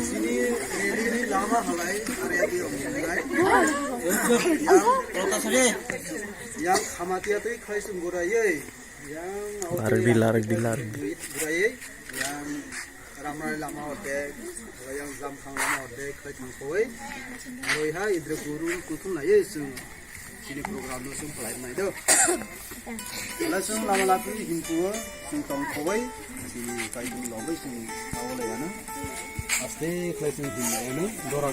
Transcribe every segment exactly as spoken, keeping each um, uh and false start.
Chini rally ni lama halai, are adi ong nai. Yang Hamatia twi khai sung gura ye. Yang Lardi, lardi, lardi. Gura ye. Yang Ramrai lama ordek, yang Jamkhang lama ordek khai thang koi. Roi ha idre guru kuthum na ye sung. Chini program no sung palai mai do. Wala sung lama lapi himpu sung tong koi. Chini kai sung loboi sung tawole ano. Aste khai sung him ano. Dora.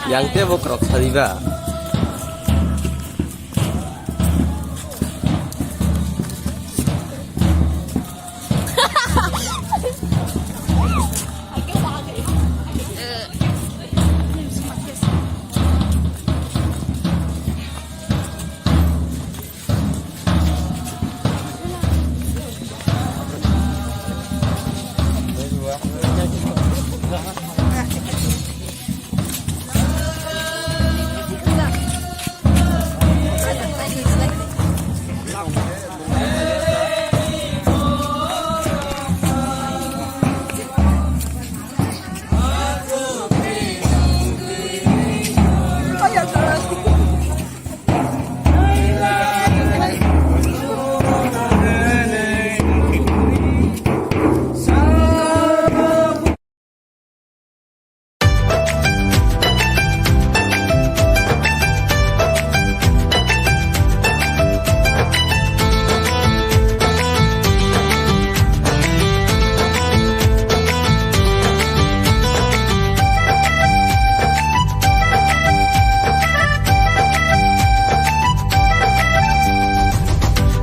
Yang tei bokrok sariba.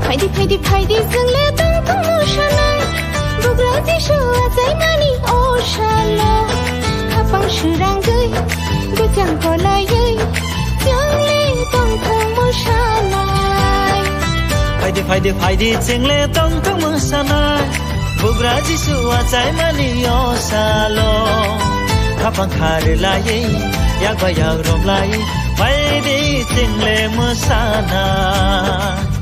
Phaidi, phaidi, phaidi, chwng le tong tong mosanai. Bugra Jisu achaimani o salo. Khapang srangwi, bwchang kolaiwi, chwng le tong tong mosanai. Phaidi, phaidi, phaidi, chwng le tong tong mosanai. Bugra Jisu achaimani o salo. Khapang kharlaiwi, yak bai yak romlai, phaidi chwng le mwsana.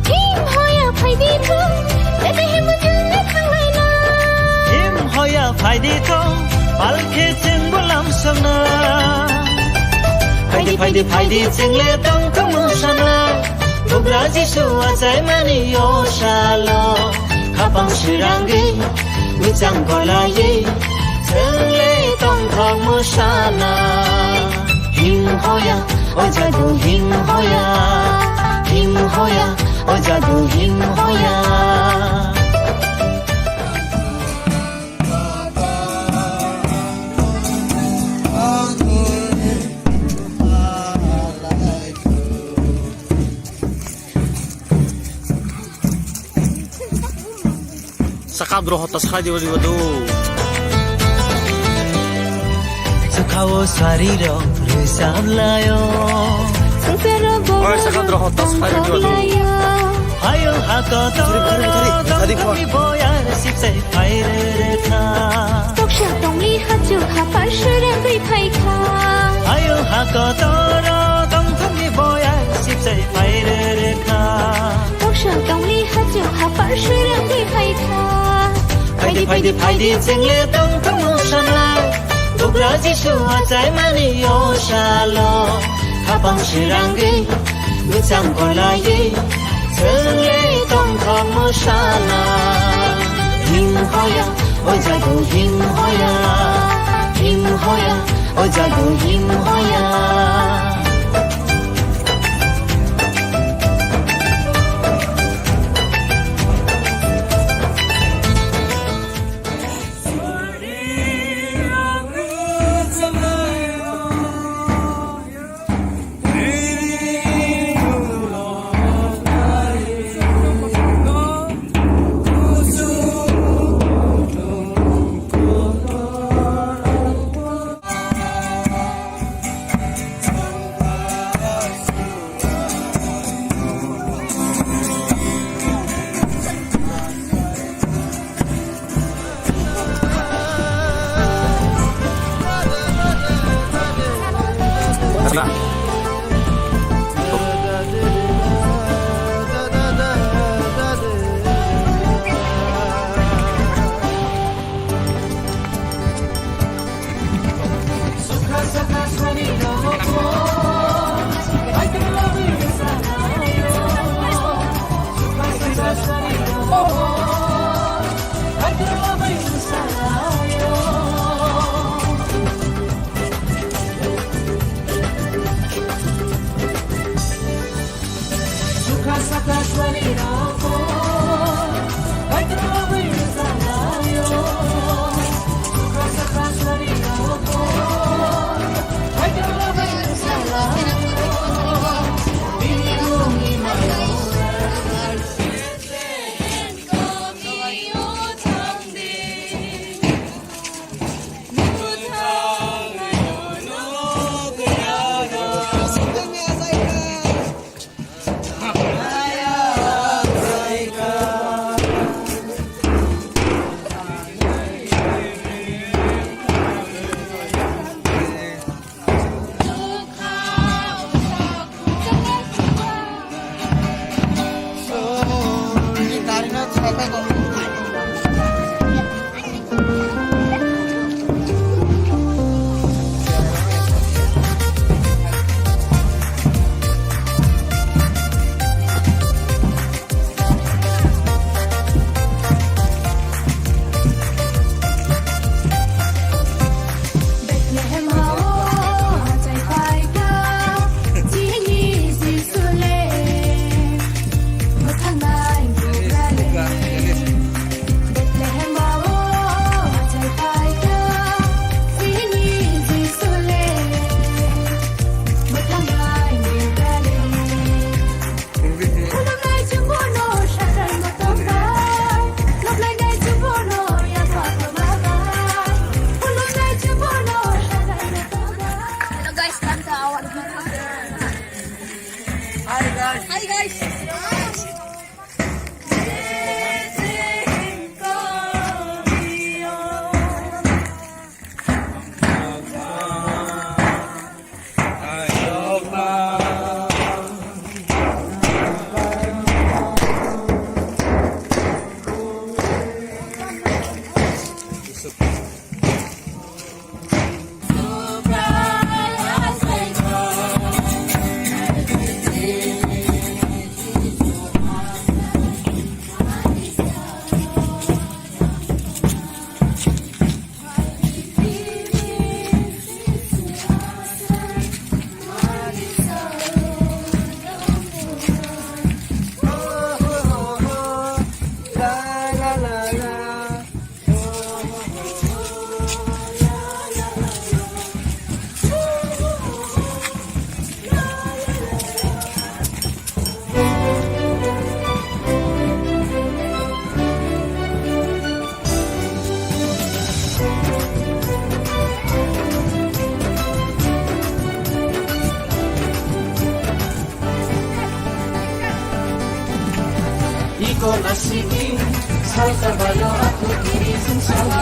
Him hoya phaidi tho, Bethlehem o chwng le thanglaina. Him hoya phaidi tho, palkhe chwng bo lamsokna. Phaidi, phaidi, phaidi, chwng le tong tong mwsana. Bugra Jisu achaimani o salo. Khapang srangwi, bwchang kolaiwi, chwng le tong tong mwsana. Him hoya, o jadu him hoya. Him hoya, o jadu him hoya. Sakap rohot ta sakai diba diba do. Sakao sari rok rwchap laio. Oi, sakap rohot ta sakai diba do. Hayo hakotor tongthokni boyar sipsai phairwrwkha. Toksa tongli hachuk hapar srwngwi phaikha. Hayo hakotor tongthokni boyar sipsai phairwrwkha. Toksa tongli hachuk hapar srwngwi phaikha. Phaidi, phaidi, phaidi, chwng le tong tong mwsanai. Bugra Jisu achaimani o salo. Khapang srwngwi, bwchang kolaiwi, chwng le tong tong mwsana. Him hoya, o jadu him hoya. Him Jago him oya. Hello guys, come to our video. Hi guys. Hi guys. Iko nasibni salsa bayo aku kiri sing salsa.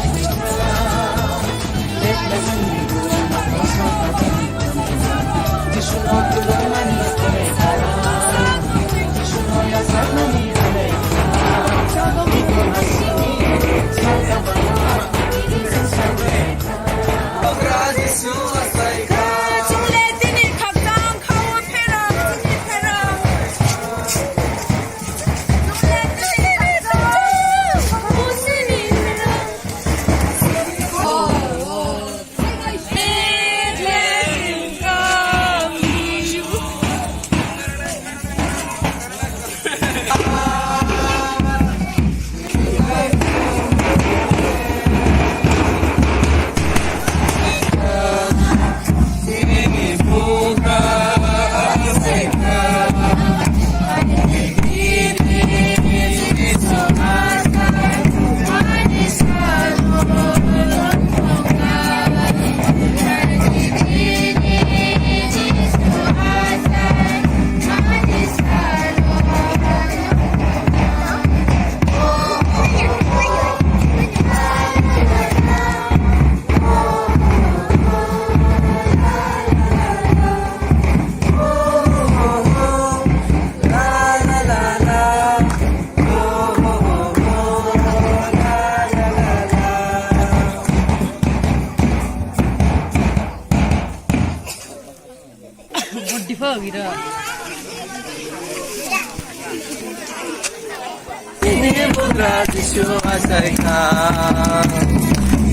Chini bugra Jisu achaikha.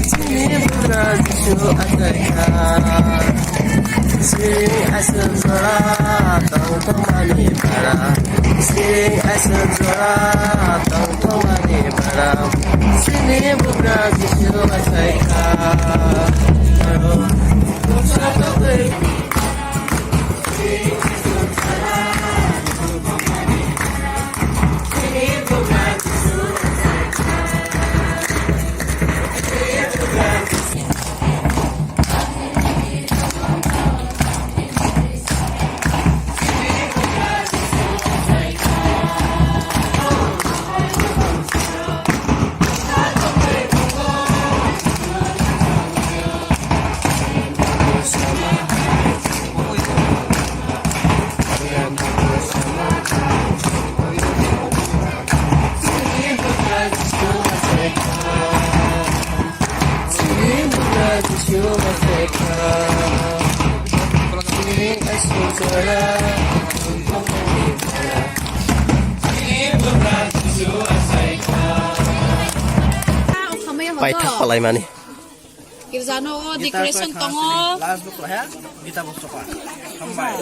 Chini bugra Jisu achaikha. Chini aswk jora tong tongmani bara. Chini aswk jora tong tongmani bara. Chini bugra Jisu achaikha. Paithak palaimani. Girjano o decoration tongo. Last bukla ha, Gita Bostopa. Hambai.